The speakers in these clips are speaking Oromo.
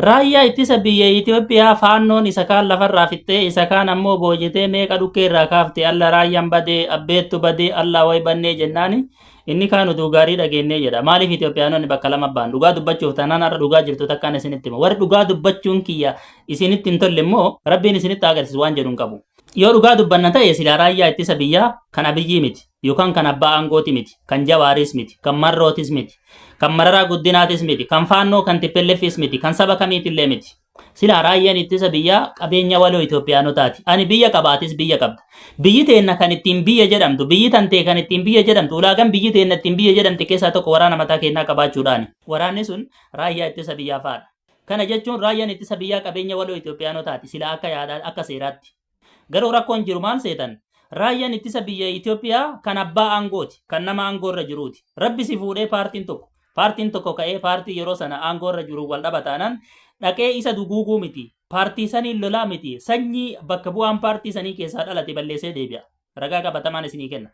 Raayyaa ittisa biyya Itoophiyaa faannoon isa kaan lafarraa fixxee isa kaan ammoo boojitee meeqa dhukkee irraa kaafte alla raayyaan badee abbeettu badee alla way bannee jennaani inni kaan oduu gaarii dhageennee jedha. Maaliif Itoophiyaanonni bakka lama ba'an? Dhugaa dubbachuuf taanaan har'a dhugaa jirtu takkaan isinitti hima. Warri dhugaa dubbachuun kiyya isinitti hin tolle immoo rabbiin isinitti agarsiisu waan jedhu hin qabu. Yoo dhugaa dubbanna ta'e silaa raayyaa ittisa biyyaa kan Abiyyii miti yookaan kan abbaa aangooti miti, kan Jawaariis miti, kan Marrootis miti, kan Mararaa Guddinaatis miti, kan Faannoo kan TPLFis miti, kan saba kamiitillee miti. Silaa raayyaan ittisa biyyaa qabeenya waloo Itoophiyaanotaati. Ani biyya qaba, atis biyya qabda. Biyyi teenna kan ittiin biyya jedhamtu, biyyi tantee kan ittiin biyya jedhamtu, ulaagaan biyyi teenna ittiin biyya jedhamte keessaa tokko waraana mataa keennaa qabaachuudhaani. Waraanni sun raayyaa ittisa biyyaa fa'aadha. Kana jechuun raayyaan ittisa biyyaa qabeenya waloo Itoophiyaanotaati silaa akka yaadaa akka seeraatti. Garuu rakkoon jiru maal seetan? Raayyaan ittisa biyya Itoophiyaa kan abbaa aangooti, kan nama aangoo irra jiruuti. Rabbi si fuudhee paartiin tokko, paartiin tokko ka'ee paartii yeroo sana aangoo irra jiru wal dhaba taanaan dhaqee isa duguuguu miti, paartii saniin lolaa miti, sanyii bakka bu'aan paartii sanii keessaa dhalate balleessee deebi'a. Ragaa qabatamaan isinii kenna.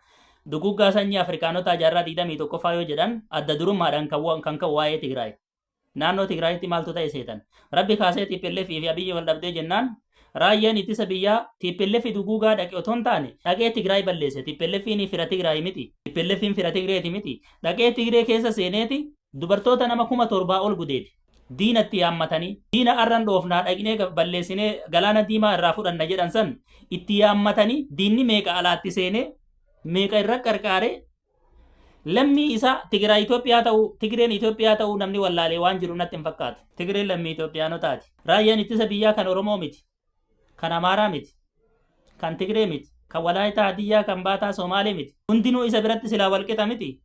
Duguuggaa sanyii Afrikaanotaa jaarraa 21ffaa yoo jedhan adda durummaadhaan kan ka'u waa'ee Tigraay. Naannoo Tigraayitti maaltu ta'e seetan? Rabbi kaasee TPLF fi Abiyyi wal dhabdee jennaan raayyaan ittisa biyyaa TPLF duguugaa dhaqe otoo hin taane dhaqee Tigraay balleesse. TPLF'n fira Tigraay miti. TPLF'n fira Tigreeti miti. Dhaqee Tigree keessa seeneeti dubartoota nama 7,000 ol gudeeti. Diina itti yaammatanii diina arran dhoofnaa dhaqnee balleessinee galaana diimaa irraa fudhanna jedhan san itti yaammatanii diinni meeqa alaatti seenee meeqa irra qarqaaree Lammii isaa Tigraay Itoophiyaa ta'uu, Tigreen Itoophiyaa ta'uu namni wallaalee waan jiru natti hin fakkaatu. Tigreen lammii Itoophiyaanotaati. Raayyaan ittisa biyyaa kan Oromoo miti. Kan Amaaraa miti. Kan Tigree miti. Kan Walaayitaa Hadiyyaa kan Baataa Somaalee miti. Hundinuu isa biratti silaa walqixa miti.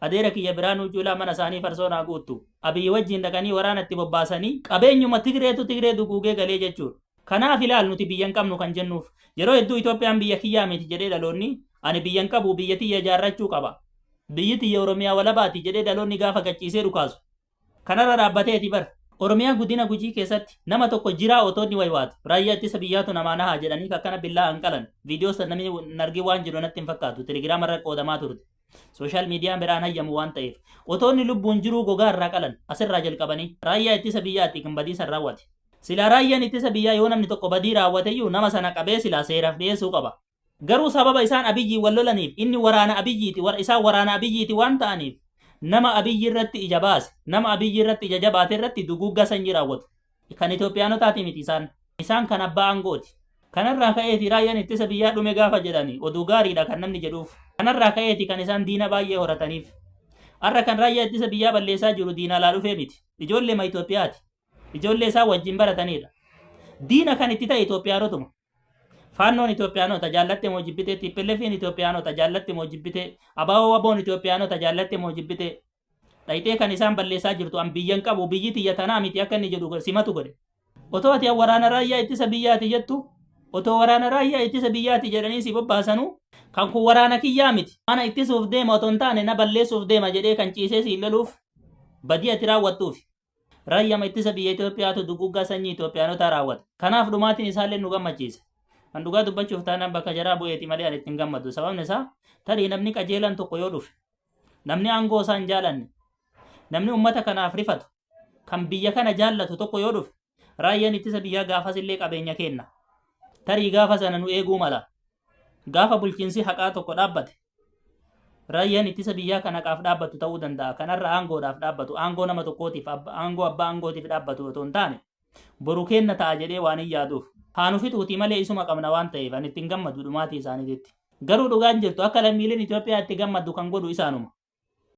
Adeera kiyya Biraanuu Juulaa mana isaanii farsoo naa guuttu. Abiyyi wajjin dhaqanii waraana itti bobbaasanii qabeenyuma Tigreetu Tigree duguugee galee jechuudha. Kanaaf ilaal nuti biyya hin qabnu kan jennuuf. Yeroo hedduu Itoophiyaan biyya kiyyaa miti jedhee dhaloonni ani biyya hin qabu biyya tiyya ijaarrachuu qaba. Biyyi tiyya Oromiyaa walabaati jedhee dhaloonni gaafa gachiisee dhukaasu. Kanarra dhaabbateeti bar. Oromiyaa Gudina Gujii keessatti nama tokko jiraa otoo inni waywaatu raayyaa ittisa biyyaatu namaa nahaa jedhanii kakkana billaa hanqalan viidiyoo san namni hin argin waan jiru natti hin fakkaatu telegiraama irra qoodamaa turte. Sooshaal miidiyaan biraan hayyamu waan ta'eef. Otoo inni lubbuun jiruu gogaa irraa qalan asirraa jalqabanii raayyaa ittisa biyyaati kan badii san raawwate. Silaa raayyaan ittisa biyyaa yoo namni tokko badii raawwateyyuu nama sana qabee silaa seeraaf dhiyeessuu qaba. Garuu sababa isaan Abiyyiin wal lolaniif inni waraana Abiyyiiti isaan waraana Abiyyiiti waan ta'aniif nama Abiyyi irratti ija baase nama Abiyyi irratti ija jabaate irratti duguuggaa sanyii raawwatu. Kan Itoophiyaanotaati miti isaan. Isaan kan abbaa aangooti. Kanarraa ka'eeti raayyaan ittisa biyyaa dhume gaafa jedhani oduu gaariidha kan namni jedhuuf. Kanarraa ka'eeti kan isaan diina baay'ee horataniif. Har'a kan raayyaa ittisa biyyaa balleessaa jiru diina alaa dhufee miti. Ijoolleema Itoophiyaati. Ijoollee isaan wajjin barataniidha. Diina kan itti ta'e Itoophiyaanotuma. Faannoon Itoophiyaanota jaallatte moo jibbitee, TPLF'n Itoophiyaanota jaallatte moo jibbitee, ABO WBO'n Itoophiyaanota jaallatte moo jibbitee. Dhayxee kan isaan balleessaa jirtu an biyyan qabu biyyi tiyya tanaa miti akka inni jedhu simatu godhe. Otoo ati an waraana raayyaa ittisa biyyaati jettu otoo waraana raayyaa ittisa biyyaati jedhanii si bobbaasanuu kan kun waraana kiyyaa miti ana ittisuuf deema otoo hin taane na balleessuuf deema jedhee kan ciisee siin loluuf badii ati raawwattuufi. Raayyama ittisa biyya Itoophiyaatu duguuggaa sanyii Itoophiyaanotaa raawwata. Kanaaf dhumaatiin isaallee nu gammachiisa. Kan dhugaa dubbachuuf taanaan bakka jaraa bu'eeti malee ani ittiin gammadu. Sababni isaa tarii namni qajeelaan tokko yoo dhufe namni aangoo isaa hin jaalanne namni ummata kanaaf rifatu kan biyya kana jaallatu tokko yoo dhufe raayyaan ittisa biyyaa gaafas illee qabeenya kenna. Tarii gaafa sana nu eeguu mala. Gaafa bulchiinsi haqaa tokko dhaabbate raayyaan ittisa biyyaa kan haqaaf dhaabbatu ta'uu danda'a. Kanarra aangoodhaaf dhaabbatu aangoo nama tokkootiif aangoo abbaa aangootiif dhaabbatu otoo hin taane boru kenna ta'a jedhee waan hin yaaduuf. Haa nu fixuutii malee isuma qabna waan ta'eef ani ittiin gammadu dhumaatii isaaniititti. Garuu dhugaan jirtu akka lammiileen Itoophiyaa itti gammaddu kan godhu isaanuma.